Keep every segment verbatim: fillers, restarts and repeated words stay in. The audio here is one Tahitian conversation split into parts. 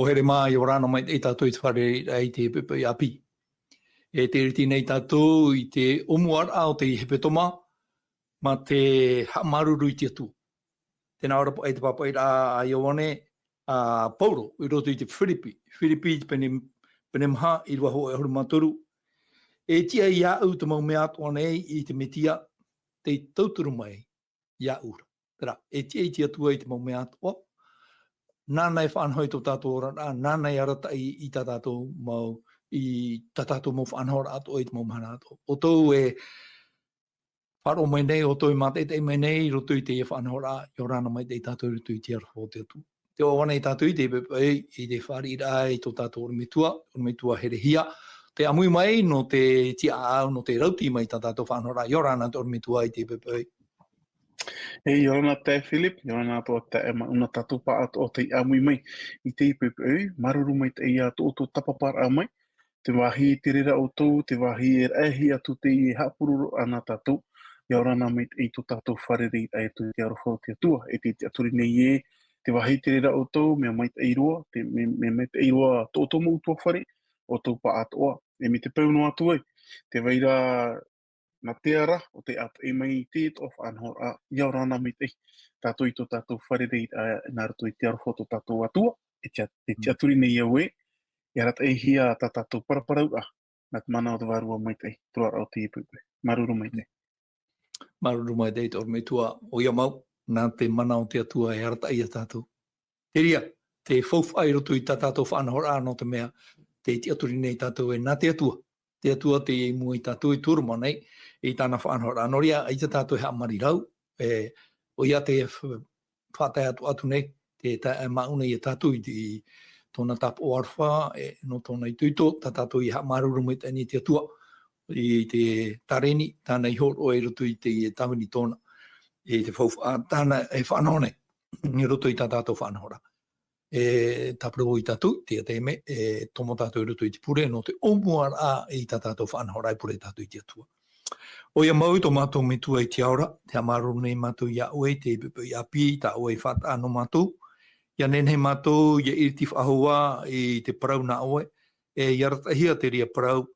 Hoa here mā, ʻia ora na maitaʻi tātou i te fārereiraʻa i te poʻipoʻi ʻāpī. E tē iriti nei tātou i te ʻōmuaraʻa o te hepetoma, mā te haʻamāuruuru i te Atua. Tē nā ʻō ra paʻi te pāpaʻiraʻa a Ioane, a Paulo, i roto i te Firipi. Firipi, te pene, pene maha, ʻīrava hōʻē ʻahuru mā toru. E tiʻa iāʻu te mau mea atoʻa nei i te Mesia, tei tauturu mai iāʻu ra. Terā, e tiʻa i te Atua i te mau mea atoʻa. Nāna e faʻanaho i tō tātou oraraʻa, nāna e arataʻi i tā tātou mau, i tā tātou mau faʻanahoraʻa atoʻa, i te mau mahana atoʻa. ʻOutou e faʻaroʻo mai nei, ʻoutou e mātaʻitaʻi mai nei, i roto i teie faʻanahoraʻa, ʻia ora na maitaʻi tātou i roto i te aroha o te Atua. Tē ʻoaʻoa nei tātou i te poʻipoʻi, i te fāriʻiraʻa i tō tātou ʻorometua, ʻorometua herehia. Tē ʻāmui mai nō te tiʻaʻau, nō te rauti mai tā tātou faʻanahoraʻa, ʻia ora na te ʻorometua i te poʻipoʻi. E, ʻia ora na taeaʻe Philip, ʻia ora na taeaʻe Mauna, tātou pāʻatoʻa tei ʻāmui mai i teie poʻipoʻi, māuruuru maitaʻi iā tō ʻoutou tāpaparaʻa mai, te vāhi tē reira ʻoutou, te vāhi e raʻehia atu teie haʻapurororaʻa nā tātou, ʻia ora na maitaʻi tō tātou fārereiraʻa i te aroha o te Atua, e te tiʻaturi nei ē, te vāhi tē reira ʻoutou, mea maitaʻi roa, te, mea, mea maitaʻi roa tō ʻoutou mau ʻutuāfare, ʻoutou pāʻatoʻa, e mai te peu noa atu ai, tē vai ra nā te ara o tei ʻāpeʻe mai i te atoʻa faʻanahoraʻa, ʻia ora na maitaʻi tātou i tō tātou fārereiraʻa, nā roto i te aroha o tō tātou Atua, e te, e tiʻaturi nei au ē, e arataʻihia tā tātou paraparauraʻa, nā te mana o te Vārua Maitaʻi, te roaraʻa o teie poʻipoʻi. Māuruuru maitaʻi. Māuruuru maitaʻi te ʻorometua, ʻoia mau, nā te mana o te Atua e arataʻi iā tātou. Terā, te faufaʻa i roto i tā tātou faʻanahoraʻa nō te mea, tē tiʻaturi nei tātou ē nā te Atua. Te Atua tei i mua ia tātou e turumarū nei, i tāna faʻanahoraʻa. Nō reira, ʻaita tātou e haʻamarirau, e, ʻoia te f-, faʻatae atu, atu nei, te taeaʻe Mauna iā tātou i te, i tōna tāpaʻo aroha, e, nō tōna itoito, tā tātou e haʻamāuruuru maitaʻi nei i te Atua, i te tāreni, tāna i hōroʻa i roto i te tāvini tōna, i te faufaʻa, tāna e faʻanaho nei, i roto i tā tātou faʻanahoraʻa. E tāpura vau ia tātou, teie nei, e tomo tātou i roto i te pure, nō te ʻōmuaraʻa i tā tātou faʻanahoraʻa e pure tātou i te Atua. ʻOia mau tō mātou Metua i te ao ra, tē haʻamāuruuru nei mātou iā ʻoe i te poʻipoʻi ʻāpī, tā ʻoe i faʻataʻa nō mātou. ʻIa nehenehe mātou, ʻia iriti faʻahou ā i te parau nā ʻoe, e ʻia arataʻihia terā parau,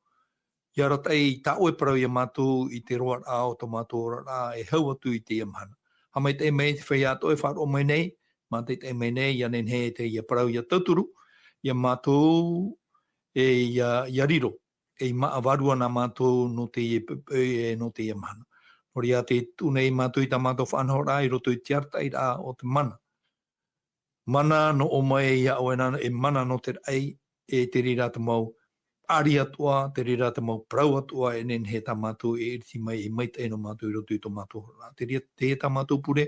ʻia arataʻi tā ʻoe parau iā mātou i te roaraʻa o tō mātou oraraʻa e hau atu i teie mahana. Haʻamaitaʻi mai te feiā atoʻa e faʻaroʻo mai nei, mātaʻitaʻi mai nei, ʻia nehenehe teie parau ʻia tauturu, iā mātou, e ʻia, ʻia riro, e ʻia māʻa vārua nā mātou nō teie poʻipoʻi, e nō teie mahana. Nō reira tē tuʻu nei mātou i tā mātou faʻanahoraʻa i roto i te arataʻiraʻa o te mana. Mana nō ʻō mai iā ʻoe nā, e mana nō te raʻi, e te reira te mau ʻāri atoʻa, te reira te mau parau atoʻa, e nehenehe tā mātou e iriti mai, e maitaʻi nō mātou i roto i tō mātou oraraʻa. Te reira, teie tā mātou pure,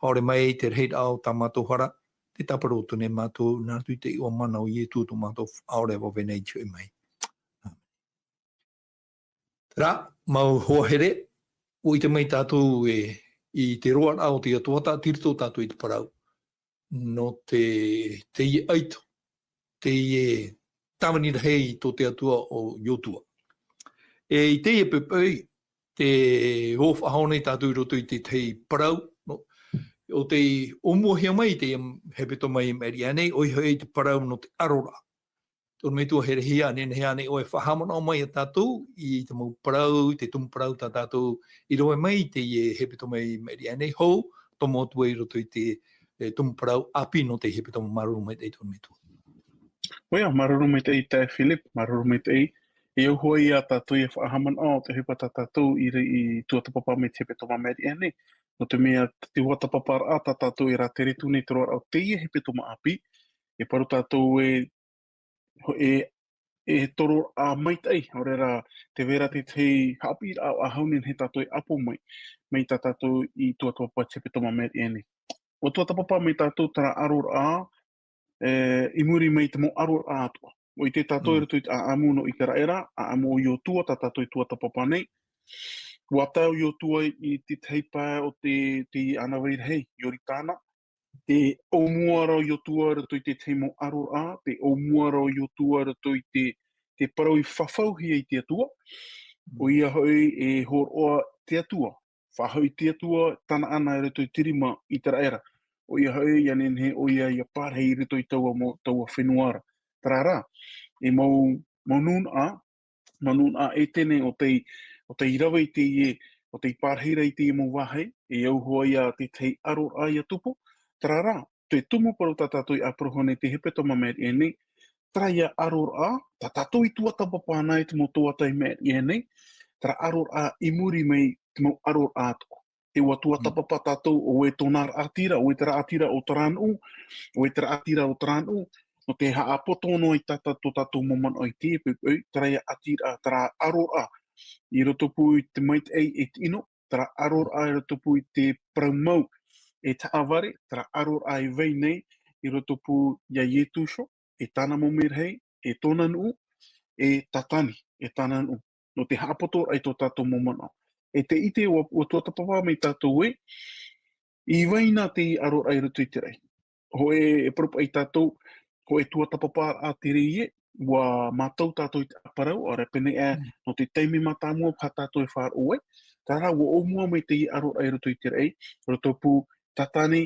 faʻaʻore mai te rahiraʻa o tā mātou hara, tē tāpura atu nei mātou, nā roto i te iʻoa mana o Ietu tō mātou Faʻaora e vave nei i te hoʻi mai. ʻĀmene. Terā, mau hoa here, ʻua ʻite mai tātou e, i te roaraʻa o te Atua, tāʻatiri tō tātou i te parau. Nō te, teie ʻaito, teie tāvini rahi tō te Atua o Iosua. E i teie poʻipoʻi, tē ʻō faʻahou nei tātou i roto i te tahi parau, nō, ʻo tei ʻōmuahia mai i te hepetoma i maʻiri aʻe nei, ʻoia hoʻi te parau nō te ʻaroraʻa. Tō ʻorometua herehia, nehenehe ānei ʻoe e faʻahaʻamanaʻo mai iā tātou i te mau parau, te tumu parau tā tātou i rave mai i teie hepetoma i maʻiri aʻe nei, hou, tomo atu ai i roto i te, e, tumu parau ʻāpī nō te hepetoma. Māuruuru maitaʻi tō ʻorometua. ʻOia, māuruuru maitaʻi taeaʻe Philip, māuruuru maitaʻi. E au hoʻi iā tātou e faʻahaʻamanaʻo te ʻohipa tā tātou i, i tuatāpapa mai te hepetoma maʻiri aʻe nei. Nō te mea, te tuatāpaparaʻa tā tātou e rātere atu nei te roaraʻa o teie hepetoma ʻāpī, e parau tātou e, e, e tororaʻa maitaʻi, ʻaore rā, tē vai ra te tahi haʻapiʻiraʻa faʻahou nehenehe tātou e ʻapo mai, mai tā tātou i tuatāpapa te hepetoma maʻiri aʻe nei. ʻUa tuatāpapa mai tātou terā ʻaroraʻa, e, i muri mai i te mau ʻaroraʻa atoʻa. ʻUa ʻite tātou i roto i te ʻāʻamu nō ʻĪteraʻera, ʻāʻamu o Iosua, tā tātou e tuatāpapa nei. ʻUa tae ʻo Iosua i te tahi pae o te, te ʻānāvai rahi, Ioritana. Tē ʻōmua ra ʻo Iosua i roto i te tahi mau ʻaroraʻa, tē ʻōmua ra ʻo Iosua i roto i te, te parau i fafauhia e te Atua. ʻOia hoʻi e hōroʻa te Atua, faʻahoʻi te Atua, tāna ʻana i roto i te rima ʻĪteraʻera. ʻoia hoʻi, ʻia nehenehe ʻoia ʻia pārahi i roto i taua mau, taua fenua ra. Terā rā, e mau, mau nūnaʻa, mau nūnaʻa ʻētene ʻo tei, ʻo tei rave i teie, ʻo tei pārahi ra i teie mau vāhi, e au hoʻi ia te tahi ʻaroraʻa ʻia tupu, terā rā, te tumu parau tā tātou i ʻāparau nei te hepetoma i maʻiri aʻe nei, terā ia ʻaroraʻa, tā tātou i tuatāpapa na i te mau tuatāpapa i maʻiri aʻe nei, terā ʻaroraʻa i muri mai te mau ʻaroraʻa atoʻa. E ʻua tuatāpapa tātou, ʻo ʻoe tōna raʻatira, ʻo ʻoe te raʻatira o terā nuʻu, ʻo ʻoe te raʻatira o terā nuʻu, nō te haʻapoto noa i tā tātou, tō tātou mau manaʻo i te poʻipoʻi, terā ia ʻatiraʻa, terā ʻaroraʻa, i roto pū i te maitaʻi e te ʻino, terā ʻaroraʻa i roto pū i te parau mau e te haʻavare, terā ʻaroraʻa e vai nei, i roto pū ia Ietu iho, e tāna mau merahi, e tōna nuʻu, e Tatani, e tāna nuʻu. Nō te haʻapotoraʻa i tō tātou mau manaʻo. E tē ʻite ʻua, ʻua tuatāpapa mai tātou ē, i vai na te ʻaroraʻa i roto i te raʻi. Hōʻē e parau paʻi tātou, hōʻē tuatāpaparaʻa te reira, ʻua mātau tātou i te ʻāparau, ʻaore pēnei aʻe, nō te taime mātāmua paha tātou e faʻaroʻo ai, terā rā, ʻua ʻōmua mai te ʻaroraʻa i roto i te raʻi, i roto pū Tatani,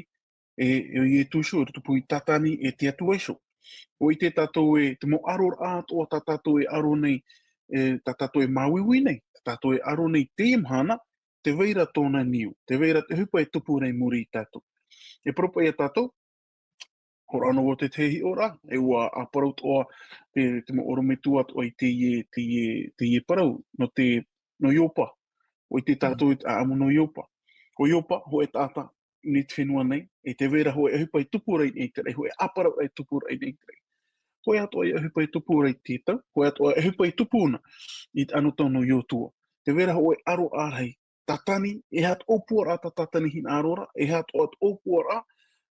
e, e Ietu iho, i roto pū i Tatani, e te Atua iho. ʻUa ʻite tātou ē, te mau ʻaroraʻa atoʻa tā tātou e ʻaro nei, e, tā tātou e māuiui nei, tā tātou e ʻaro nei i teie mahana, tē vai ra tōna niu, tē vai ra te ʻohipa e tupu ra i muri ia tātou. E parau paʻi ia tātou, hōroʻa noa vau i te tahi hiʻoraʻa, e ʻua ʻāparau atoʻa te, te mau ʻorometua atoʻa i teie, teie, teie parau, nō te, nō Iopa. ʻUa ʻite tātou i te ʻāʻamu nō Iopa. ʻO Iopa, hōʻē taʻata, i te fenua nei, e tē vai ra hōʻē ʻohipa e tupu ra i niʻa i te raʻi, hōʻē ʻāparau e tupu ra i niʻa i te raʻi. Hōʻē atoʻa ia ʻohipa e tupu ra i te tau, hōʻē atoʻa ia ʻohipa e tupu na i te anotau nō Iotua. Tē vai ra hōʻē ʻaroraʻa rahi, Tatani, e aha te ʻōpuaraʻa tā Tatani i hinaʻaro ra, e aha atoʻa te ʻōpuaraʻa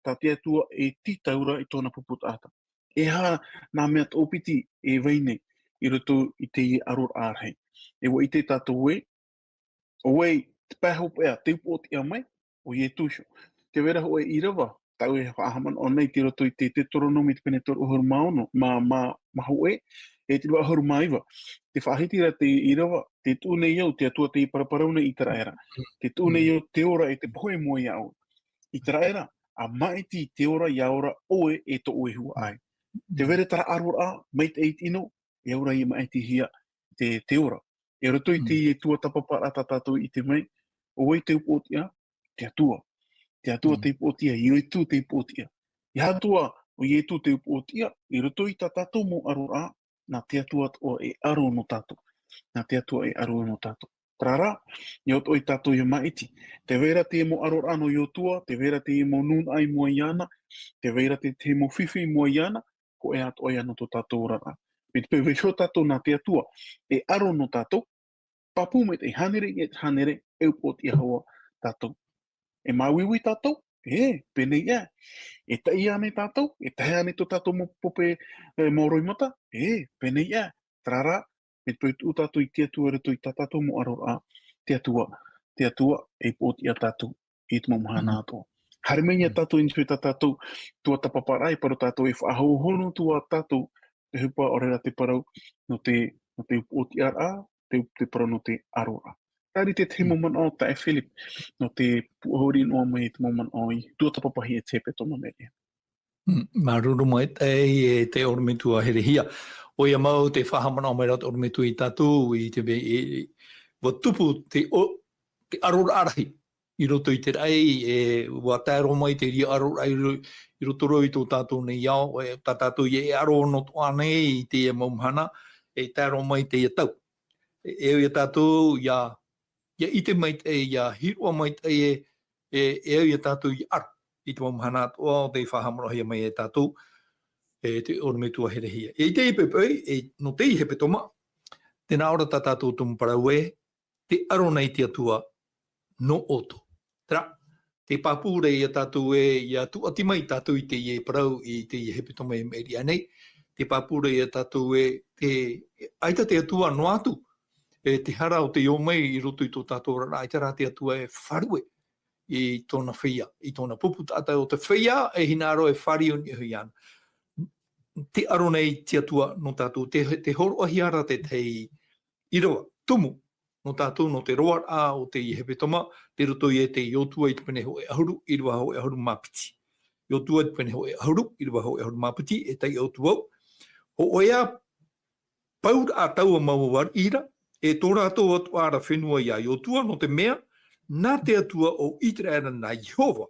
tā te Atua e tītau ra i tōna pupu taʻata. E aha nā mea tōpiti e vai nei i roto i teie ʻaroraʻa rahi. E ʻua ʻite tātou ē, ʻo vai te pae hopeʻa, te upoʻotiʻa mai, ʻo Ietu iho. Tē vai ra hōʻē ʻīrava, tāʻu e faʻahaʻamanaʻo nei i roto i te Teuteronome i te pene toru ʻahuru mā ono, mā, mā, mā hōʻē, e te ʻīrava ʻahuru mā iva. Tē faʻahiti ra te ʻīrava, tē tuʻu nei au, te Atua tei paraparau nei ia ʻĪteraʻera. Tē tuʻu nei au te ora e te pohe i mua iā ʻoe. ʻĪteraʻera, ʻa maʻiti te ora ʻia ora ʻoe e tō ʻoe huaʻai. Tē vai ra terā ʻaroraʻa, maitaʻi i te ʻino, e au ra ʻia maʻitihia te, te ora. I roto i te tuatāpaparaʻa tā tātou i ʻite mai, ʻo vai te upoʻotiʻa, te Atua. Te Atua te upoʻotiʻa, Ietu te upoʻotiʻa. E aha atoʻa ʻo Ietu te upoʻotiʻa, i roto i tā tātou mau ʻaroraʻa, nā te Atua atoʻa e ʻaro nō tātou. Nā te Atua e ʻaro nō tātou. Terā rā, ʻia ʻoaʻoa tātou ʻia maʻiti. Tē vai ra te mau ʻaroraʻa nō Iotua, tē vai ra te mau nūnaʻa i mua iāna, tē vai ra te, te mau fifi i mua iāna, hōʻē atoʻa ia nō tō tātou oraraʻa. Mai te peu e vaiiho tātou nā te Atua, e ʻaro nō tātou, pāpū mai te hānere i te hānere, e upoʻotiʻa hoʻi tātou. E māuiui tātou, e, pēnei aʻe. E taʻi ānei tātou, e tahi ānei tō tātou mau pope, e, mau roimata, e, pēnei aʻe. Terā rā, mai te peu e tuʻu tātou i te Atua i roto i tā tātou mau ʻaroraʻa, te Atua, te Atua, e upoʻotiʻa tātou i te mau mahana atoʻa. Haere mai ia tātou i niʻa i tā tātou tuatāpaparaʻa, e parau tātou e faʻahōhonu atu ā tātou, te ʻohipa ʻaore rā te parau, nō te, nō te upoʻotiʻaraʻa, te, te parau nō te ʻaroraʻa. Terā rā te tahi mau manaʻo, taeaʻe Philip, nō te puʻohuri noa mai i te mau manaʻo i tuatāpapahia e te hepetoma i maʻiri aʻe. Mm, māuruuru maitaʻi e te ʻorometua Herehia. ʻOia mau tē faʻahaʻamanaʻo mai ra te ʻorometua ia tātou i te mea, e, e, ʻua tupu te ʻo-, te ʻaroraʻa rahi i roto i te raʻi, e, ʻua tae roa mai te reira ʻaroraʻa i ro-, i roto roa i tō tātou nei ao, e, tā tātou e ʻaro noa atoʻa nei i teie mau mahana, e tae roa mai teie tau. E, e au ia tātou, ʻia, ʻia ʻite maitaʻi, ʻia hiroʻa maitaʻi e, e, e au ia tātou ʻia ʻaro i te mau mahana atoʻa ʻo tei faʻahaʻamanaʻohia mai e tātou, e te ʻorometua Herehia. E i teie poʻipoʻi, e, nō teie hepetoma, tē nā ʻō ra tā tātou tumu parau ē, tē ʻaro nei te Atua nō ʻoutou. Terā, tē pāpū ra ia tātou ē, ʻia tūʻati mai tātou i teie parau, i teie hepetoma i maʻiri aʻe nei, tē pāpū ra ia tātou ē, te, ʻaita te Atua noa atu, e te hara o tei ō mai i roto i tō tātou oraraʻa, ʻaita rā te Atua e faʻaruʻe i tōna feiā, i tōna pupu taʻata, ʻo te feiā e hinaʻaro e fāriu i niʻa iāna. Tē ʻaro nei te Atua nō tātou, tē, tē hōroʻahia ra te tahi ʻīrava tumu nō tātou, nō te roaraʻa o teie hepetoma, tei roto ia i te Iosua i te pene hōʻē ʻahuru, ʻīrava hōʻē ʻahuru mā piti. Iosua te pene hōʻē ʻahuru, ʻīrava hōʻē ʻahuru mā piti, e taiʻo atu vau. Hōʻē ā pauraʻa taua mau ariʻi ra, e tō rātou atoʻa ra fenua ia Iosua, nō te mea, nā te Atua o Iteraera nā Iehova,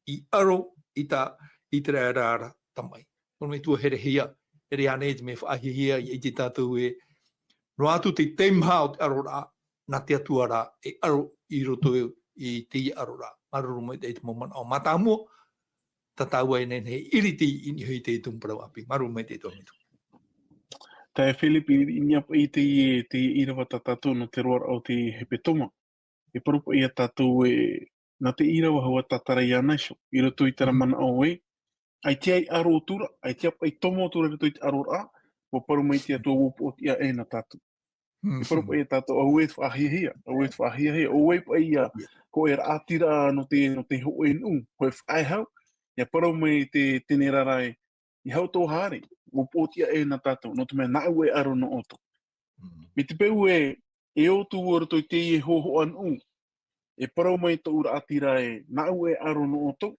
i aro i tā Iteraera ra tamaʻi. Nō te mea ʻua herehia, e riro ānei te mea faʻahiahia, ʻia ʻite tātou ē, noa atu te teimaha o te aroraʻa, nā te Atua rā e aro i roto i teie aroraʻa. Māuruuru maitaʻi i te mau manaʻo mātāmua, tā tāua e nehenehe e ʻiriti i niʻa i te tumu parau ʻāpī. Māuruuru maitaʻi tō ʻoutou. Taeaʻe Philip, i, i niʻa paʻi i teie, teie ʻīrava tā tātou nō te roaraʻa o te hepetoma. E parau paʻi ia tātou ē, nā te ʻīrava hau a Tātara iāna iho, i roto i terā manaʻo ē, ʻaita e aro atu ra, ʻaita paʻi tomo atu ra i roto i te aroraʻa, ʻua parau mai te Atua ʻua upoʻotiʻa ʻē nā tātou. E parau paʻi ia tātou, auē te faʻahiahia, auē te faʻahiahia, auē paʻi ia, hōʻē raʻatira nō te, nō te hōʻē nuʻu, hōʻē faʻehau, ʻia parau mai te, teie nei rā ē, ʻeiaha ʻoutou haere, ʻua upoʻotiʻa ʻē nā tātou, nō te mea nāʻu e aro nō ʻoutou. Mai te peu ē, e ō atu vau i roto i teie hōhoʻa nuʻu, e parau mai tōʻu raʻatira ē, nāʻu e aro nō ʻoutou,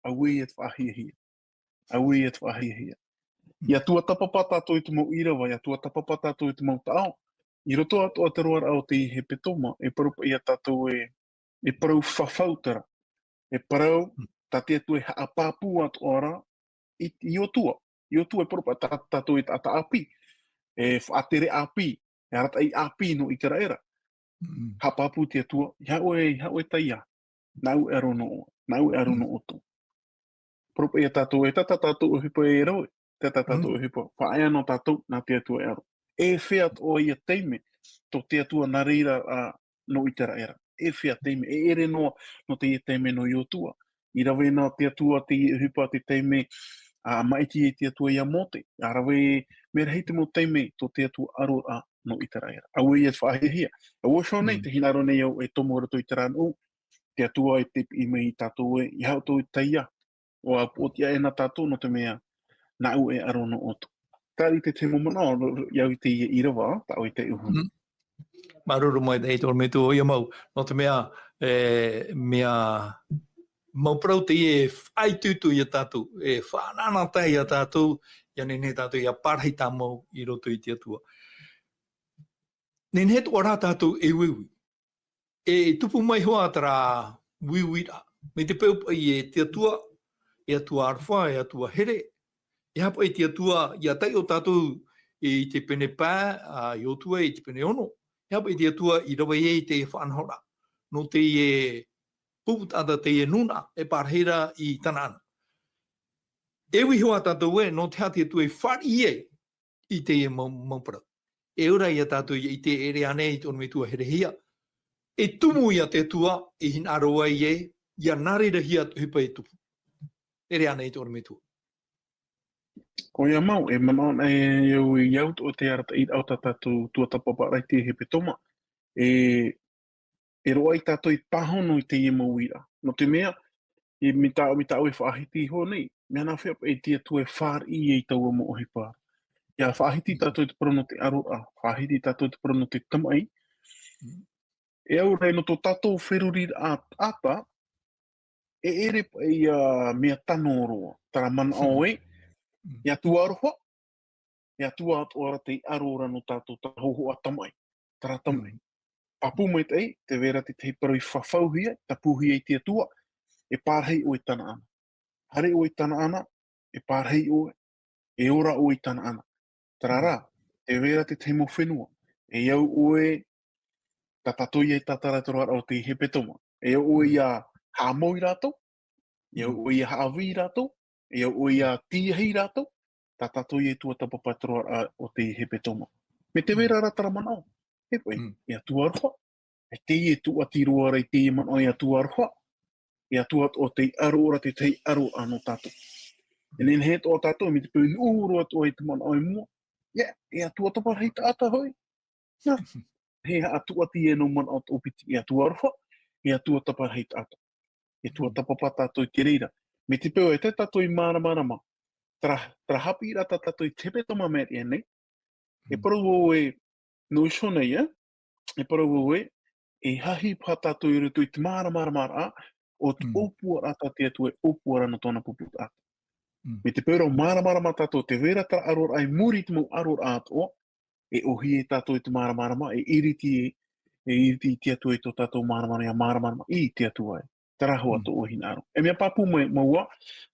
auē ia te faʻahiahia. Auē ia te faʻahiahia. ʻIa tuatāpapa tātou i te mau ʻīrava, ʻia tuatāpapa tātou i te mau taʻo. I roto atoʻa te roaraʻa o te hepetoma, e parau paʻi ia tātou ē, e parau fafau terā. E parau, tā te Atua e haʻapāpū atoʻa ra, i, i Iosua. I Iosua e parau paʻi tā, tātou e taʻata ʻāpī, e faʻatere ʻāpī, e arataʻi ʻāpī nō Iteraera. Haʻapāpū te Atua, ʻeiaha ʻoe, ʻeiaha ʻoe e taiā. Nāʻu e aro nō, nāʻu e aro nō ʻoutou. Parau paʻi ia tātou ē, tā, tā tātou ʻohipa e rave, tā, tā tātou ʻohipa. Faʻaea noa tātou, nā te Atua e aro. E fea atoʻa ia taime, tō te Atua nā reira, ā, nō Iteraera. E fea taime, e ʻere noa, nō teie taime nō Iosua. I rave na te Atua teie ʻohipa te taime, ā, maʻiti ai te Atua ia Mōte. ʻA rave, mea rahi te mau taime, tō te Atua aroraʻa nō Iteraera. Auē ia te faʻahiahia. Auē iho nei, tē hinaʻaro nei au e tomo i roto i terā nuʻu, te Atua e te piʻi mai ia tātou ē, ʻeiaha ʻoutou e taiā, ʻua upoʻotiʻa ʻē nā tātou nō te mea, nāʻu e aro nō ʻoutou. Terā te, te mau manaʻo, ʻia au i teie ʻīrava, tā ʻoe i te uhu. Māuruuru maitaʻi tō ʻoutou metua ʻoia mau, nō te mea, e, mea mau parau teie e faʻaitoito ia tātou, e faʻanahonaho ia tātou, ʻia nehenehe tātou ʻia pārahi tāmau i roto i te Atua. Nehenehe atoʻa rā tātou e uiui. E tupu mai hoʻi terā uiuiraʻa. Mai te peu paʻi e te Atua, e Atua aroha, e Atua here, ʻeiaha paʻi te Atua ʻia taiʻo tātou i te pene pae, ā, Iosua i te pene ono, ʻeiaha paʻi te Atua i rave ai i te faʻanahoraʻa. Nō teie pupu taʻata, teie nūnaʻa, e pārahi ra i Tanaana. E uiui hoʻi tātou ē, nō te aha te Atua i fāriʻi ai i teie mau, mau parau. E ora ia tātou ʻia ʻite e ʻere ānei tō ʻoutou metua herehia. E tumu ia te Atua, e hinaʻaro ai ē, ʻia nā reira hia te ʻohipa e tupu. E ʻere ānei tō ʻoutou metua. ʻOia mau, e manaʻo nei au i au tō te arataʻiraʻa o tā tātou tuatāpaparaʻa i te hepetoma. E e roaʻa ia tātou e pāhono i teie mau uiraʻa. Nō te mea, i, mai tā, mai tā ʻoe e faʻahiti iho nei, mea nā hea paʻi te Atua e fāriʻi ai taua mau ʻohipa. ʻIa faʻahiti tātou i te parau nō te aroraʻa, faʻahiti tātou i te parau nō te tamaʻi. E au ra nō tō tātou feruriraʻa taʻata, e ʻere paʻi ia mea tano roa, terā manaʻo ē, e Atua aroha, e Atua atoʻa ra tei aro ra nō tātou, terā hōhoʻa tamaʻi, terā tamaʻi. Pāpū maitaʻi, tē vai ra te tahi parau i fafauhia, tāpūhia e te Atua, e pārahi ʻoe i Tanaana. Haere ʻoe i Tanaana, e pārahi ʻoe, e ora ʻoe i Tanaana. Terā rā, tē vai ra te tahi mau fenua, e au ʻoe, tā tātou ia e tātara i te roaraʻa o te hepetoma. E au ʻoe ʻia haʻamau ia rātou, e au ʻoe ʻia haʻavī ia rātou, e au ʻoe ʻia tīahi ia rātou, tā tātou ia e tuatāpapa i te roaraʻa o te hepetoma. Mai te vai ra terā manaʻo, e paʻi, e Atua aroha. E teie e tūʻati roa ra i teie manaʻo e Atua aroha. E Atua atoʻa tei aro ra te tahi aroraʻa nō tātou. E nehenehe atoʻa tātou, mai te peu nuʻu roa atoʻa i te manaʻo i mua. Ia, e Atua taparahi taʻata hoʻi. Ia, e haʻatūʻati ē nō manaʻo toʻopiti, e Atua aroha, e Atua taparahi taʻata. E tuatāpapa tātou i te reira. Mai te peu e tae tātou i māramarama, terā, terā haʻapiʻiraʻa tā tātou i te hepetoma mai ʻia nei, e parau vau ē, nō iho nei, ē? E parau vau ē, e hahi paha tātou i roto i te māramaramaraʻa ʻo te ʻōpuaraʻa tā te Atua e ʻōpua ra nō tōna pupu taʻata. Mai te peu ra ʻua māramarama tātou, tē vai ra terā ʻaroraʻa i muri i te mau ʻaroraʻa atoʻa, e ʻōhie tātou i te māramarama, e iriti, e iriti i te Atua i tō tātou māramarama, ʻia māramarama i te Atua e. Terā hoʻi tō ʻoe hinaʻaro. E mea pāpū mai, mau ā,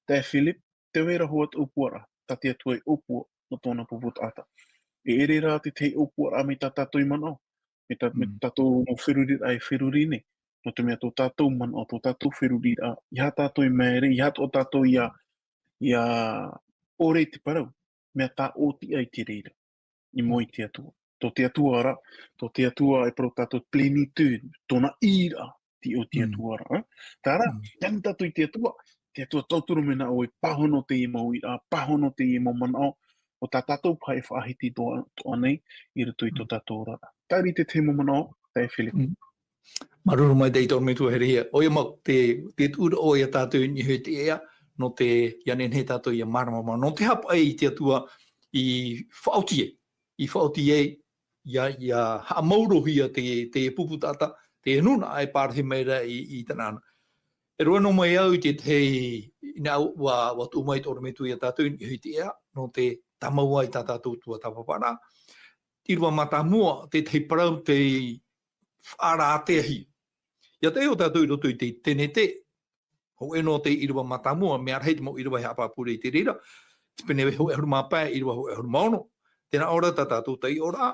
taeaʻe Philip, tē vai ra hoʻi te ʻōpuaraʻa tā te Atua e ʻōpua nō tōna pupu taʻata. E ʻere rā te tahi ʻōpuaraʻa mai tā tātou i manaʻo, mai tā, mai tā tātou mau feruriraʻa e feruri nei, nō te mea tō tātou manaʻo, tō tātou feruriraʻa, ʻeiaha tātou e māere, ʻeiaha atoʻa tātou ʻia, ʻia ʻore i te parau, mea tāʻōtiʻa i te reira i mua i te Atua. Tō te Atua ra, tō te Atua e parau tātou plénitude, tōna ʻīraʻa, te ʻo te Atua ra. Terā, tae noa tātou i te Atua, te Atua tauturu mai nā ʻoe, pāhono teie mau uiraʻa, pāhono teie mau manaʻo, ʻo tā tātou paha e faʻahiti atoʻa, atoʻa nei, i roto i tō tātou oraraʻa. Terā te tahi mau manaʻo, taeaʻe Philip. Māuruuru maitaʻi tō ʻorometua herehia. ʻOia mau, te, te tuʻuraʻa ʻoia tātou i niʻa i te ea, nō te, ʻia nehenehe tātou ʻia māramarama, nō te haʻapaʻo i te Atua i faʻaoti ai, i faʻaoti ai, ʻia, ʻia haʻamauruhia te, te pupu taʻata, te nūnaʻa e parahi mai ra i, i Tanaana. E roaʻa noa mai au i te tahi, ʻinaʻi ʻua, ʻua tuʻu mai tō ʻorometua ia tātou i niʻa i te ea, nō te tāmau i tā tātou tuatāpaparaʻa. ʻĪrava mātāmua, te tahi parau tei faʻarāteahia. ʻIa tae ʻo tātou i roto i te Tenete, hōʻē noa te ʻīrava mātāmua, mea rahi te mau ʻīrava e haʻapāpū ra i te reira, te pene hōʻē ʻahuru mā pae, ʻīrava hōʻē ʻahuru mā ono, tē nā ʻō ra tā tātou taiʻoraʻa,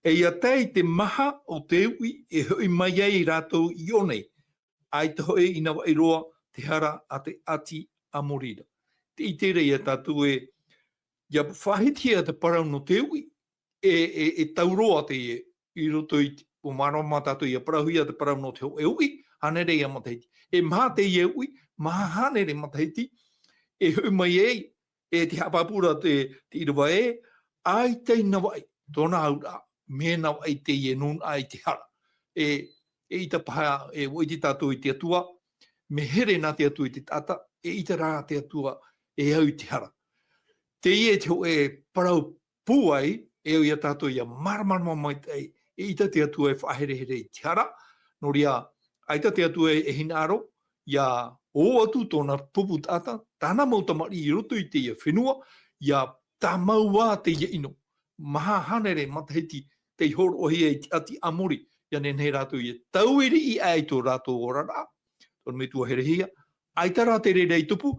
e ʻia tae i te maha o te uʻi e hoʻi mai ai rātou i ʻō nei, ʻaita hoʻi i Navaʻiroa te hara a te ʻāti Amori ra. Tē ʻite ra ia tātou ē, ʻia faʻahitihia te parau nō te uʻi, e, e, e tau roa teie, i roto i te, ʻua māramarama tātou ʻia parauhia te parau nō te hōʻē uʻi, hānere ia matahiti. E maha teie uʻi, maha hānere matahiti, e hoʻi mai ai, e te haʻapāpū ra te, te ʻīrava ē, ʻaita i Navaʻi, tōna auraʻa, mea Navaʻi teie nūnaʻa i te hara. E, eʻita paha, e, ʻua ʻite tātou i te Atua, mea here na te Atua i te taʻata, eʻita rā te Atua e au i te hara. Teie te hōʻē parau pūai, e au ia tātou ʻia māramarama maitaʻi, eʻita te Atua e faʻaherehere i te hara, nō reira, ʻaita te Atua e, e hinaʻaro, ʻia ō atu tōna pupu taʻata, tāna mau tamariʻi i roto i teie fenua, ʻia tāmau ā teie ʻino. Maha hānere matahiti tei hōroʻahia i te ʻāti Amori, ʻia nehenehe rātou ʻia tauiriʻi aʻe i tō rātou oraraʻa, tō ʻorometua herehia, ʻaita rā te reira i tupu,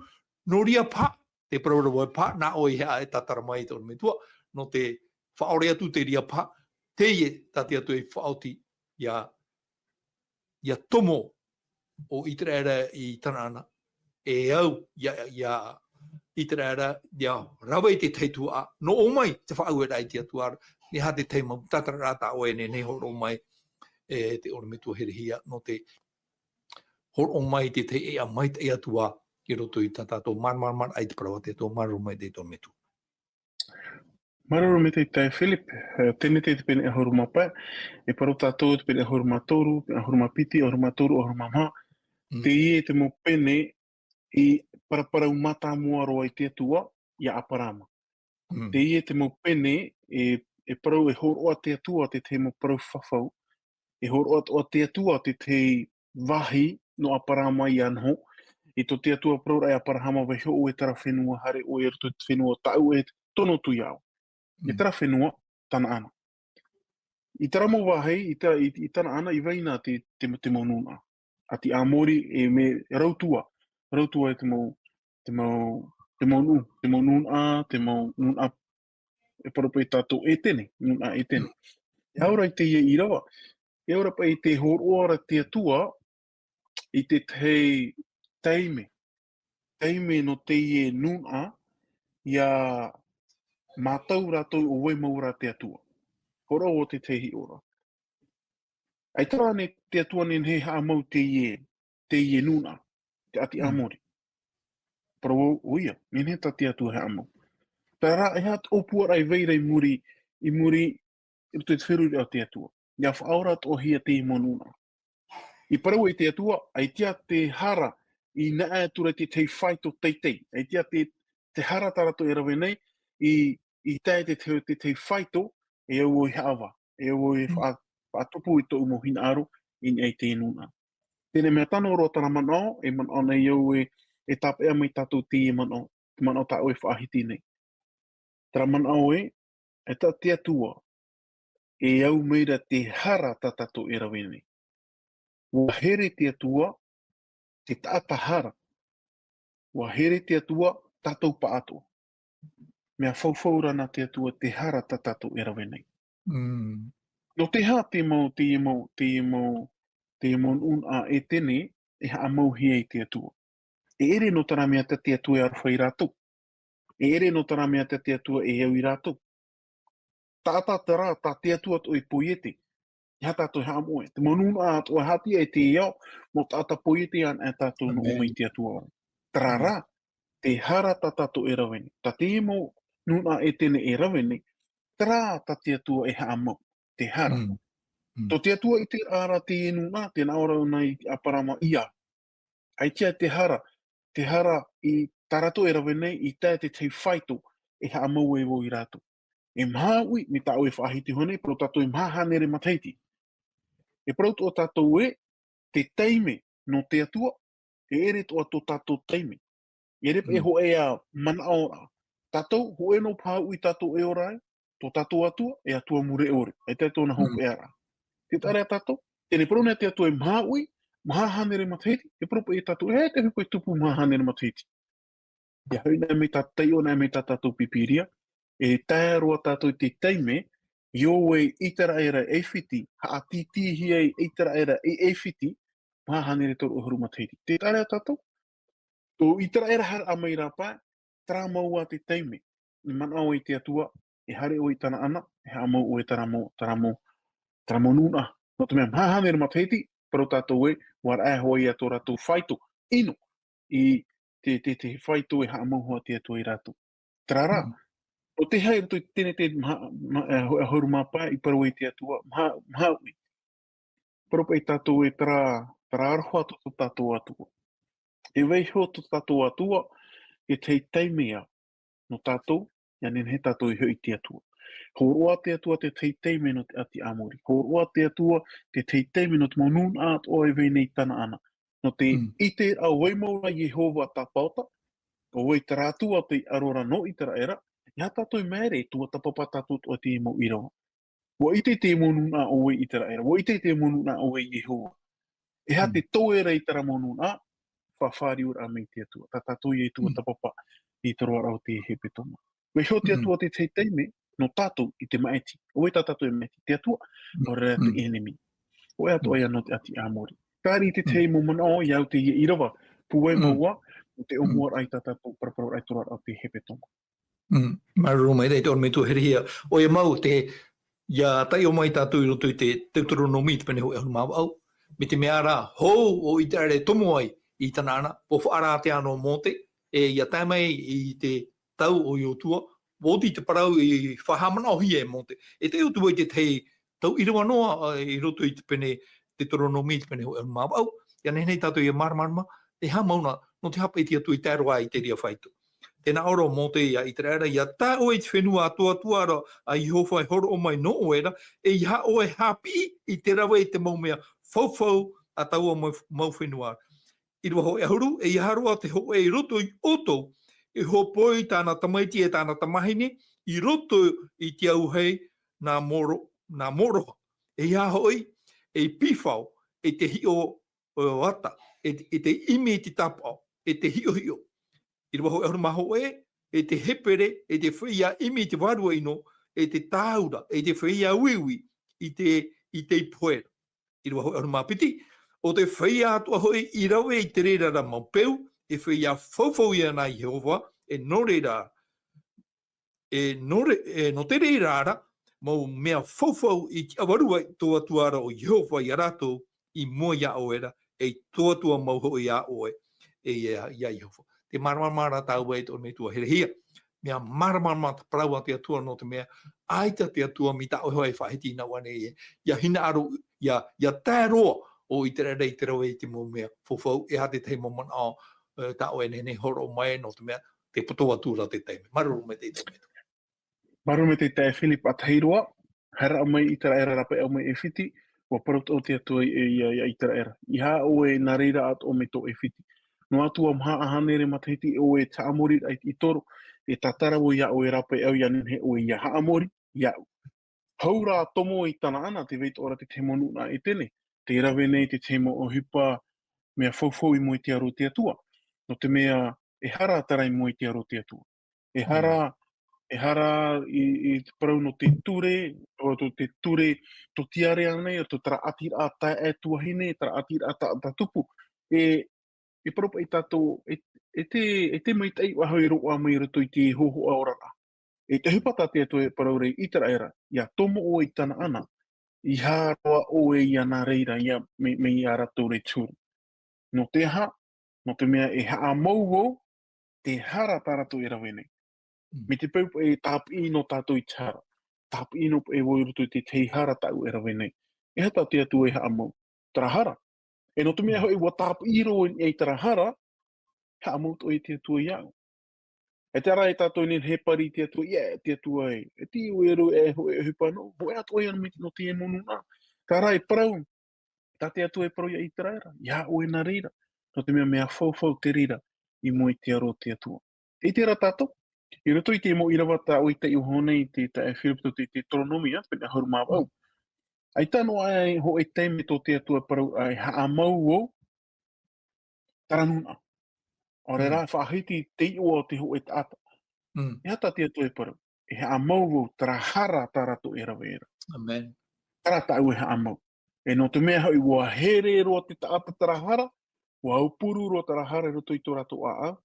nō reira paha, te parau ra vau paha, nā ʻoe e haʻatātara mai tō ʻorometua, nō te faʻaʻore atu te reira paha, teie tā te Atua i faʻaoti ʻia, ʻia tomo ʻo ʻĪteraʻera i Tanaana, e au, ʻia, ʻia ʻĪteraʻera, ʻia rave i te tahi tuhaʻa, nō ʻō mai te faʻaueraʻa i te Atua ra, nehenehe te tahi mau tātararaʻa tā ʻoe e nehenehe e hōroʻa mai, e te ʻorometua herehia, nō te hōroʻa mai i te tahi ʻēʻa maitaʻi atu ā, i roto i tā tātou māramarama i te parau a te Atua, māuruuru maitaʻi tō ʻorometua. Māuruuru maitaʻi taeaʻe Philip, e, Tenete te pene ʻahuru mā pae, e parau tātou te pene ʻahuru mā toru, ʻahuru mā piti, ʻahuru mā toru, ʻahuru mā maha. Mm. Teie te mau pene i paraparau mātāmua roa i te Atua, ia Aparahama. Mm. Teie te mau pene, e, e parau e hōroʻa te Atua, te tahi mau parau fafau, e hōroʻa atoʻa te Atua te tahi vāhi nō Aparahama ʻia noho, i tō te Atua parauraʻa e Aparahama, vaiiho ʻoe i terā fenua, haere ʻoe i roto i te fenua tāʻu e tono atu iā ʻoe. I terā fenua, Tanaana. I terā mau vāhi, i te, i, i Tanaana, i vai na te, te, te mau nūnaʻa. ʻĀti Amori, e mea rautua, rautua e te mau, te mau, te mau nū-, te mau nūnaʻa, te mau nūnaʻa, e parau paʻi tātou ʻētene, nūnaʻa ʻētene. E au ra i teie ʻīrava, e au ra paʻi te hōroʻa ra te Atua i te tahi taime, taime nō teie nūnaʻa, ʻia mātau rātou ʻo vai mau rā te Atua. Hōroʻa ʻo te tahi hiʻoraʻa. ʻAita rā ānei te Atua e nehenehe e haʻamau teie, teie nūnaʻa, te ʻāti Amori. Parau ʻoia, e nehenehe tā te Atua e haʻamau. Terā rā, e aha te ʻōpuaraʻa i vai ra i muri, i muri, i roto i te feruriraʻa o te Atua. ʻIa faʻaora atoʻahia teie mau nūnaʻa. I parau i te Atua, ʻaita te hara i naʻe atu ra te tahi faito teitei. ʻAita te, te hara tā rātou e rave nei, i, i tae te, te, te tahi faito, e au ʻoe e haʻavā, e au ʻoe e faʻa-, faʻatupu i tōʻu mau hinaʻaro, i niʻa i te nūnaʻa. Teie nei mea tano roa terā manaʻo, e manaʻo nei au e, e tāpeʻa mai tātou teie manaʻo, te manaʻo tā ʻoe e faʻahiti nei. Terā manaʻo ē, e tā te Atua, e au mai ra te hara tā tātou e rave nei. ʻUa here te Atua, te taʻata hara. ʻUa here te Atua, tātou pāʻatoʻa. Mea faufau ra nā te Atua te hara tā tātou e rave nei. Mm. Nō te aha te mau, te mau, te mau, te mau nūnaʻa Etene e haʻamauhia e te Atua. E ʻere nō terā mea tā te Atua e aroha ia rātou. E ʻere nō terā mea tā te Atua e au ia rātou. Taʻata terā, tā te Atua atoʻa e poiete. E aha tātou e haʻamoʻe. Te mau nūnaʻa atoʻa e haʻapiʻi i te ao, mau taʻata poiete anaʻe tātou nō ʻō mai i te Atua ora. Terā rā, te hara tā tātou e rave nei. Tā te mau nūnaʻa Etene e rave nei, terā tā te Atua e haʻamau, te hara. Mm. Mm. Tō te Atua i te ara te nūnaʻa, tē nā ʻō ra nei i ʻĀpārama ia. ʻAita te hara, te hara i tā rātou e rave nei, i tae te tahi faito e haʻamau ai vau ia rātou. E maha uʻi, mai tā ʻoe e faʻahiti iho nei, parau tātou e maha hānere matahiti. E parau atoʻa tātou ē, te taime nō te Atua, e ʻere atoʻa tō tātou taime. E ʻere paʻi e hōʻē ā manaʻo ra. Tātou, hōʻē noa paha uʻi tātou e ora ai, tō tātou Atua, e Atua mure ʻore. ʻAita tōna hopeʻa ra. Tē ʻite ra tātou, teie nei parau nei te Atua e maha uʻi, maha hānere matahiti, e parau paʻi ia tātou, e te hui paʻi tupu maha hānere matahiti. ʻIa hoʻi anaʻe mai tā, taiʻo anaʻe mai tā tātou Pīpīria, e tae roa tātou i te taime, i ʻō ai ʻĪteraʻera e ʻAifiti, haʻatītīhia ai ʻĪteraʻera e ʻAifiti, maha hānere toru ʻahuru matahiti. Tē ʻite ra tātou, tō ʻĪteraʻera haere mai rā paʻi, terā mau ā te taime, i manaʻo ai te Atua, e haere ʻoe i Tanaana, e haʻamau ʻoe terā mau, terā mau, terā mau nūnaʻa. Nō te mea, maha hānere matahiti, parau tātou ē, ʻua raʻa hoʻi ia tō rātou faito, ʻino, i te, te, te faito e haʻamau hoʻi te Atua ia rātou. Terā rā, nō te aha i roto i teie nei te maha, ma-, e, hō-, e ʻahuru mā pae, i parau ai te Atua, maha, maha uʻi. Parau paʻi tātou ē terā, terā aroha tō, tō tātou Atua. E vaiiho tō tātou Atua, i te taime ïa, nō tātou, ʻia nehenehe tātou e hoʻi i te Atua. Hōroʻa te Atua te tahi taime nō te ʻāti ʻĀmori. Hōroʻa te Atua te tahi taime nō te mau nūnaʻa atoʻa e vai nei i Tanaana. Nō te ʻite ra ʻo vai mau ra Iehova Tapaota, ʻo vai terā Atua tei aro ra nō ʻĪteraʻera, ʻeiaha tātou e māere e tuatāpapa tātou atoʻa i te mau ʻīrava. ʻUa ʻite te mau nūnaʻa ʻo vai ʻĪteraʻera, ʻua ʻite te mau nūnaʻa ʻo vai Iehova. E aha te toe ra i terā mau nūnaʻa, faʻafāriuraʻa mai te Atua. Tā tātou ïa e tuatāpapa i te roaraʻa o te hepetoma. Vaiiho te Atua te tahi taime, nō tātou i te maʻiti. ʻO vai tā tātou e maʻiti, te Atua, nō reira te ʻenemi. ʻO ʻoe atoʻa ïa nō te ʻāti ʻĀmori. Tāʻiri te tahi mau manaʻo, ʻia au teie ʻīrava, pūai mau ā, nō te ʻōmuaraʻa i tā tātou paraparau i te roaraʻa o te hepetoma. Mm. Māuruuru maitaʻi te ʻorometua Herehia. ʻOia mau te, ʻia taiʻo mai tātou i roto i te Teuteronome i te pene hōʻē ʻahuru mā vaʻu. Mai te mea ra, hou ʻo ʻĪteraʻera e tomo ai i Tanaana, ʻua faʻaara atu ā nō Mōte, e ʻia tae mai i te tau o Iosua, ʻua oti te parau i faʻahaʻamanaʻohia e Mōte. E taiʻo atu vau i te tahi tau ʻīrava noa, ā, i roto i te pene, Teuteronome i te pene hōʻē ʻahuru mā vaʻu, ʻia nehenehe tātou ʻia māramarama, e aha mau na, nō te aha paʻi te Atua i tae roa i te reira faito. Tē nā ʻō ra Mōte ia ʻĪteraʻera, ʻia tae ʻoe i te fenua atoʻa atoʻa ra a Iehova e hōroʻa mai nō ʻoe ra, e ʻeiaha ʻoe e haʻapiʻi i te rave i te mau mea faufau a taua mau, mau fenua ra. ʻĪrava hōʻē ʻahuru, e ʻeiaha roa te hōʻē i roto ia ʻoutou, e hōpoi tāna tamaiti e tāna tamāhine, i roto i te auahi nā moro-, nā moroha. E ʻeiaha hoʻi, ei pīfao, e te hiʻo o ata, e te, e te ʻimi i te tāpaʻo, e te hiʻohiʻo. ʻĪrava hōʻē ʻahuru mā hōʻē, e te hepere, e te feiā ʻimi i te vārua ʻino, e te tāura, e te feiā uiui, i te, i te pohe ra. ʻĪrava hōʻē ʻahuru mā piti, ʻo te feiā atoʻa hoʻi i rave i te reira ra mau peu, e feiā faufau ïa nā Iehova, e nō reira, e nō re-, e nō te reira ra, mau mea faufau i tiʻavārua i tō Atua ra ʻo Iehova ia rātou, i mua ia ʻoe ra, e i tō Atua mau hoʻi ia ʻoe, e ia, ia Iehova. Tē māramarama ra tāua e te ʻorometua Herehia. Mea māramarama te parau a te Atua nō te mea, ʻaita te Atua mai tā ʻoe hoʻi e faʻahiti i nā ʻō nei, ʻia hinaʻaro, ʻia, ʻia tae roa ʻo ʻĪteraʻera i te rave i te mau mea faufau, e aha te tahi mau manaʻo, ē, tā ʻoe e nehenehe e hōroʻa mai nō te mea, tē poto atu ra te taime. Māuruuru maitaʻi te taime. Māuruuru maitaʻi e Philip Atahiroa, haere mai ʻĪteraʻera ra paʻi mai ʻAifiti, ʻUa parau atoʻa te Atua ia, ia, ia ʻĪteraʻera. ʻEiaha ʻoe nā reira atoʻa mai tō ʻAifiti. Noa atu ā maha ʻahānere matahiti ʻoe e haʻamoriraʻa i, i toro, e tātara vau iā ʻoe e rāpae au, ʻia nehenehe ʻoe ʻia haʻamori iāʻu. Hou rā tomo i Tanaana, tē vai atoʻa ra te tahi mau nūnaʻa ʻētene, tē rave nei te tahi mau ʻohipa mea faufaʻa i mua i te aro o te Atua. Nō te mea, e hara terā i mua i te aro o te Atua. E hara, e hara i, i te parau nō te ture, ʻo tō te ture, tō tiare ānei, tō terā ʻātiraʻa taeaʻe tuahine, terā ʻātiraʻa ta-, taʻata tupu. E, e parau paʻi tātou, e, e te, e te maitaʻi ʻaho i roaʻa mai i roto i te hōhoʻa oraraʻa. E te ʻohipa tā te Atua e parau ra ia ʻĪteraʻera, ʻia tomo ʻoe i Tanaana, ʻeiaha roa ʻoe ʻia nā reira, ʻia, mai, mai iā rātou ra i te huru. Nō te aha, nō te mea e haʻamau vau, te hara tā rātou e rave nei. Mm. Mai te peu paʻi e tāpiʻi noa tātou i te hara. Tāpiʻi noa paʻi vau i roto i te tahi hara tāʻu e rave nei. E aha tā te Atua e haʻamau? Terā hara. E nō te mea hoʻi ʻua tāpiʻi roa i terā hara, haʻamau atoʻa te Atua iāʻu. E terā e tātou nei e pari i te Atua, ʻia, e te Atua e, e te ʻoe aro e hoʻi, e hoʻi pānō, hoʻi atoʻa ia mai nō te mau nūnaʻa. Terā e parau, tā te Atua e parau iā ʻĪteraʻera, ʻeiaha ʻoe nā reira. Nō te mea mea faufaʻa te reira, i mua i te aro o te Atua. ʻIte ra tātou, i roto i te mau ʻīrava tā ʻoe i taiʻo iho nei te, tā Philip tō te, Deuteronomia, pene ʻahuru mā vaʻu. ʻAita noa ā e hōʻē taime tō te Atua e parau, ʻa, e haʻamau vau, terā nūnaʻa. ʻAore rā, faʻahiti te iʻoa o te hōʻē taʻata. Mm. E aha tā te Atua e parau? E haʻamau vau terā hara tā rātou e rave ra. Amen. Terā tāʻu e haʻamau. E nō te mea hoʻi, ʻua here roa te taʻata terā hara, ʻua aupuru roa terā hara i roto i tō rātou ʻāʻau,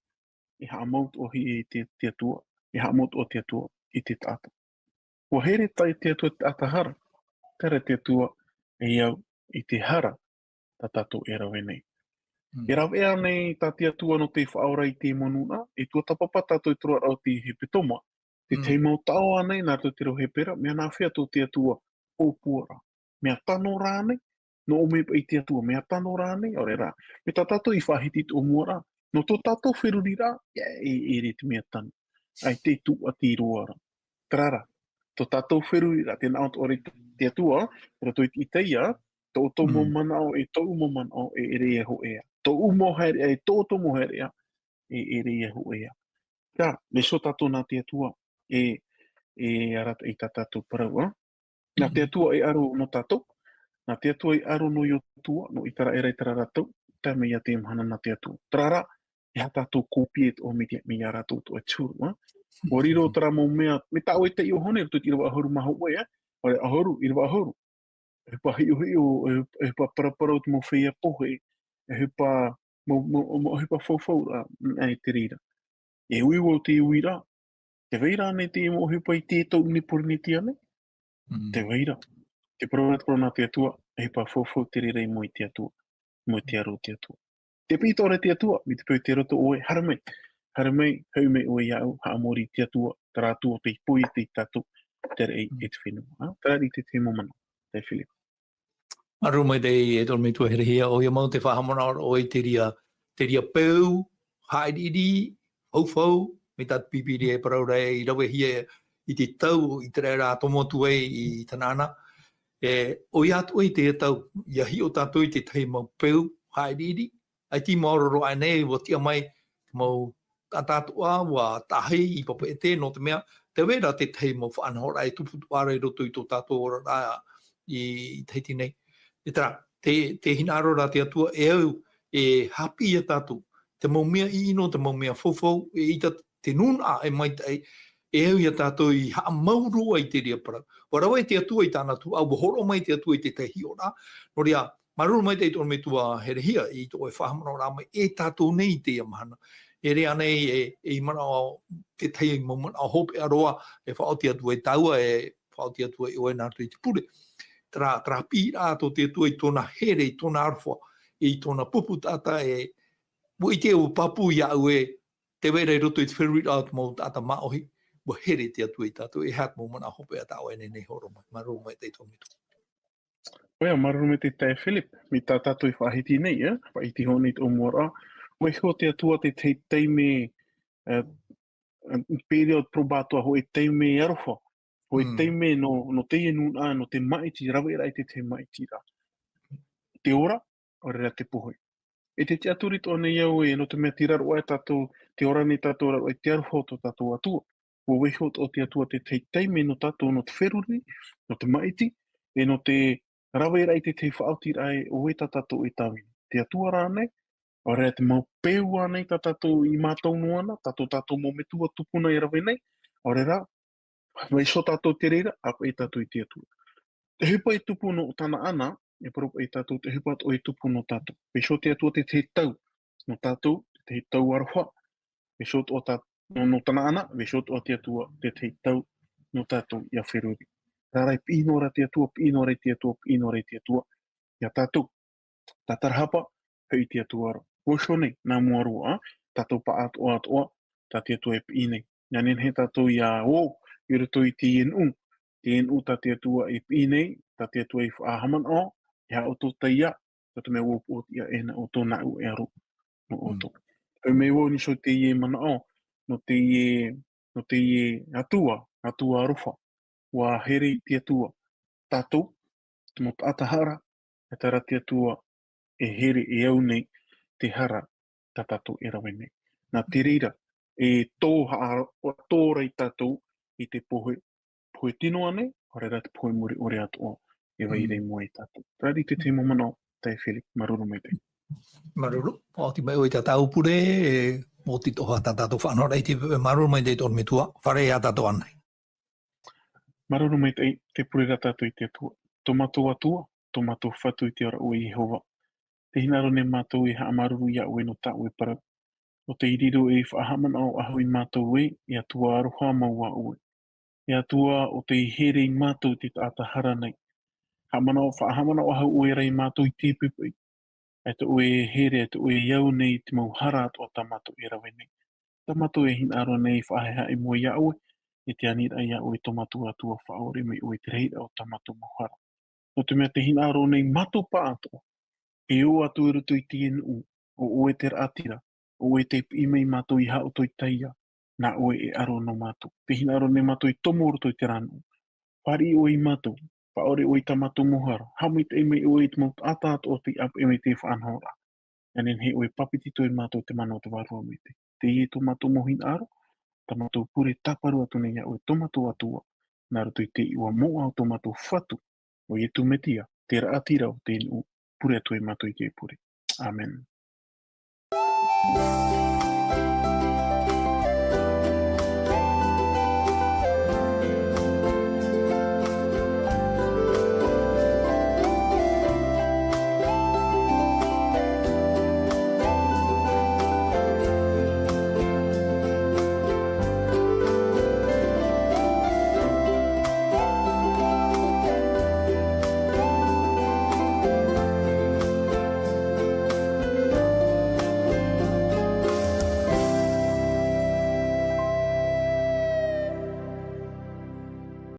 e haʻamau atoʻa hoʻi te, te Atua, e haʻamau atoʻa te Atua i te taʻata. ʻUa here tā te Atua te taʻata hara, terā te Atua e au i te hara tā tātou e rave nei. Mm. E rave ānei tā te Atua nō te faʻaora i te mau nūnaʻa, e tuatāpapa tātou i te roaraʻa o te hepetoma, te tahi mau taʻo ānei, nā roto i te reo Hepera, mea nāfea tō te Atua ʻōpuaraʻa? Mea tano rānei? Nō ʻō mai paʻi te Atua, mea tano rānei? ʻAore rā. Mai tā tātou i faʻahiti i te ʻōmuaraʻa. Nō tō tātou feruriraʻa, ʻia, e, e ʻere te mea tano. ʻAita e tūʻati roa ra. Terā rā, tō tātou feruriraʻa, tē nā ʻō atoʻa ra te Atua, i roto i te Itaia, tō ʻoutou mau manaʻo, e tōʻu mau manaʻo, e ʻere ia hōʻē ā. Tōʻu mau haereʻa, e tō ʻoutou mau haereʻa, e ʻere ia hōʻē ā. Terā, e tiʻa tātou nā te Atua, e, e arataʻi i tā tātou parau, ā? Nā te Atua e aro nō tātou, nā te Atua e aro nō Iosua, nō ʻĪteraʻera i terā ra tau, tae mai ia teie mahana nā te Atua. Terā rā, e aha tātou kōpie atoʻa mai te, mai iā rātou atoʻa e te huru, ā? ʻUa riro terā mau mea, mai tā ʻoe i taiʻo iho nei, i roto i te ʻīrava ʻahuru mā hōʻē, ā? ʻAore, ʻahuru, ʻīrava ʻahuru. E ʻohipa hiʻohiʻo, e, e ʻohipa paraparau te mau feiā pohe, e ʻohipa mau, mau, mau ʻohipa faufaʻa, ā, i te reira. E ui vau te uiraʻa, tē vai ra ānei te mau ʻohipa i te tau i Pōrīnetia nei? Mm. Tē vai ra. Te parau ra te parau nā te Atua, e ʻohipa faufaʻa te reira i mua i te Atua, i mua i te aro o te Atua. Tē piʻi atoʻa ra te Atua, mai te peu tei roto ʻoe, haere mai, haere mai, haere mai ʻoe iāʻu, haʻamori i te Atua, terā Atua tei poiete ia tātou, te raʻi e te fenua, ā? Terā rā te tahi mau manaʻo, te Philip. Māuruuru maitaʻi e te ʻorometua Herehia, ʻoia mau te faʻahaʻamanaʻo ra ʻoe i te reira, te reira peu, haʻiriʻiri, faufaʻa, mai tā te Pīpīria e parau ra e i ravehia i te tau i te reira tomo atu ai i Tanaana. E, ʻoia atoʻa i te tau, ʻia hiʻo tātou i te tahi mau peu, haʻiriʻiri, ʻaita i maoro roa aʻenei, ʻua tiʻa mai te mau taʻata atoʻa, ʻua tahi i Papeʻete, nō te mea, tē vai ra te tahi mau faʻanahoraʻa e tupu atoʻa ra i roto i tō tātou oraraʻa i, i Tahiti nei. E terā, tē, tē hinaʻaro ra te Atua, e au, e haʻapiʻi ia tātou, te mau mea ʻino, te mau mea faufaʻa, eʻita te nūnaʻa e maitaʻi, e au ia tātou i haʻamau roa i te reira parau. ʻUa rave te Atua i tāna tuhaʻa, ʻua hōroʻa mai te Atua i te tahi hiʻoraʻa, nō reira, māuruuru maitaʻi te ʻorometua Herehia i tō ʻoe faʻahaʻamanaʻoraʻa mai e tātou nei i teie mahana. E ʻere ānei e, e manaʻo, te tahi mau manaʻo hopeʻa roa, e faʻaoti atu ai tāua, e faʻaoti atu ai ʻoe nā roto i te pure. Terā, terā piʻiraʻa tō te Atua i tōna here, i tōna aroha, i tōna pupu taʻata e, ʻua ʻite ʻua pāpū iāʻu e, tē vai ra i roto i te feruriraʻa o te mau taʻata māʻohi, ʻua here te Atua ia tātou, e aha te mau manaʻo hopeʻa tā ʻoe e nehenehe e hōroʻa mai. Māuruuru maitaʻi te ʻorometua. ʻOia, māuruuru maitaʻi te Philip, mai tā tātou i faʻahiti nei, ā? Faʻahiti iho nei te ʻōmuaraʻa, ʻua hiʻo te Atua te tahi taime, ā, ā, period probatoire, hōʻē taime aroha, hōʻē taime nō, nō teie nūnaʻa, nō te maʻiti, raveraʻa i te tahi maʻitiraʻa. te ora, ʻaore rā te pohe. E te tiʻaturi atoʻa nei au ē, nō te mea tei raro aʻe tātou, tei ora nei tātou raro aʻe i te aroha o tō tātou Atua. ʻUa vaiiho atoʻa te Atua te tahi taime nō tātou, nō te feruri, nō te maʻiti, e nō te rave raʻa i te tahi faʻaotiraʻa ē, ʻo vai tā tātou e tāvini. Te Atua rānei, ʻaore rā te mau peu ānei tā tātou i mātau noa na, tātou, tātou mau metua tupuna e rave nei, ʻaore rā, vaiiho tātou te reira, ʻāpeʻe tātou i te Atua. Te ʻohipa e tupu nō Tanaana, e parau paʻi tātou, te ʻohipa atoʻa e tupu nō tātou. Vaiiho te Atua te tahi tau nō tātou, te tahi tau aroha, vaiiho atoʻa tā, nō, nō Tanaana, vaiiho atoʻa te Atua te tahi tau nō tātou ʻia feruri. Terā rā e piʻi noa ra te Atua, piʻi noa ra i te Atua, piʻi noa ra i te Atua, iā tātou. Tātarahapa, hoʻi te Atua ra. Vaiiho nei, nā mua roa, tātou paʻatoʻa atoʻa, tā te Atua e piʻi nei. Nā nehenehe tātou ʻia ō, i roto i teie nuʻu, teie nuʻu tā te Atua e piʻi nei, tā te Atua e faʻahaʻamanaʻo, e haʻaʻoutou taiā, tā te mea ʻua upoʻotiʻa e nā ʻoutou nāʻu e aro nō ʻoutou. Hoʻi mai vau nō teie manaʻo, nō teie, nō teie Atua, Atua aroha, ʻua here i te Atua, tātou, te mau taʻata hara, e terā te Atua, e here e au nei, te hara, tā tātou e rave nei. Nā te reira, e tō haʻa, ʻua tō ra i tātou, i te pohe, pohe tino ānei, ʻaore rā te pohe mure ʻore atoʻa, e vai ra i mua iā tātou. Terā te tahi mau manaʻo, Taeaʻe Felix, māuruuru maitaʻi. Māuruuru, ʻua oti mai ʻoe i tā tātou pure, e, ʻua oti atoʻa tā tātou faʻanahoraʻa i te, māuruuru maitaʻi tō ʻoe metua, fārerei ā tātou ānei. Māuruuru maitaʻi, tē pure ra tātou i te Atua. Tō mātou Atua, tō mātou Fatu i te ora ʻo Iehova. Tē hinaʻaro nei mātou e haʻamāuruuru iā ʻoe nō tā ʻoe parau. ʻO tei riro e faʻahaʻamanaʻo faʻahou iā mātou ē, e Atua aroha mau ā ʻoe. E Atua, ʻo tei here iā mātou te taʻata hara nei. Haʻamanaʻo, faʻahaʻamanaʻo faʻahou ʻoe ra iā mātou i teie poʻipoʻi. E tō ʻoe here, e tō ʻoe e au nei i te mau hara atoʻa tā mātou e rave nei. Tā mātou e hinaʻaro nei e faʻahaʻehaʻa i mua iā ʻoe, e te aniraʻa iā ʻoe tō mātou Atua, faʻaʻore mai ʻoe i te rahiraʻa o tā mātou mau hara. Nō te mea tē hinaʻaro nei mātou pāʻatoʻa, e ō atu i roto i teie nuʻu, ʻo ʻoe te raʻatira, ʻo ʻoe tē piʻi mai iā mātou e haʻaʻoutou taiā, nā ʻoe e aro nō mātou. Tē hinaʻaro nei mātou e tomo i roto i terā nuʻu. Fāriʻi ʻoe iā mātou, faʻaʻore ʻoe i tā mātou mau hara, haʻamaitaʻi mai ʻoe i te mau taʻata atoʻa tei ʻāpeʻe mai i te faʻanahoraʻa. Nā nehenehe ʻoe e pāpetito iā mātou i te mana o te Vārua Maitaʻi. Teie tō mātou mau hinaʻaro, tā mātou pure tāparu atu nei iā ʻoe tō mātou Atua, nā roto i te iʻoa moʻa o tō mātou Fatu, ʻo Iesu Mesia, te raʻatira o te nuʻu, pure atu iā mātou i teie pure. ʻĀmene.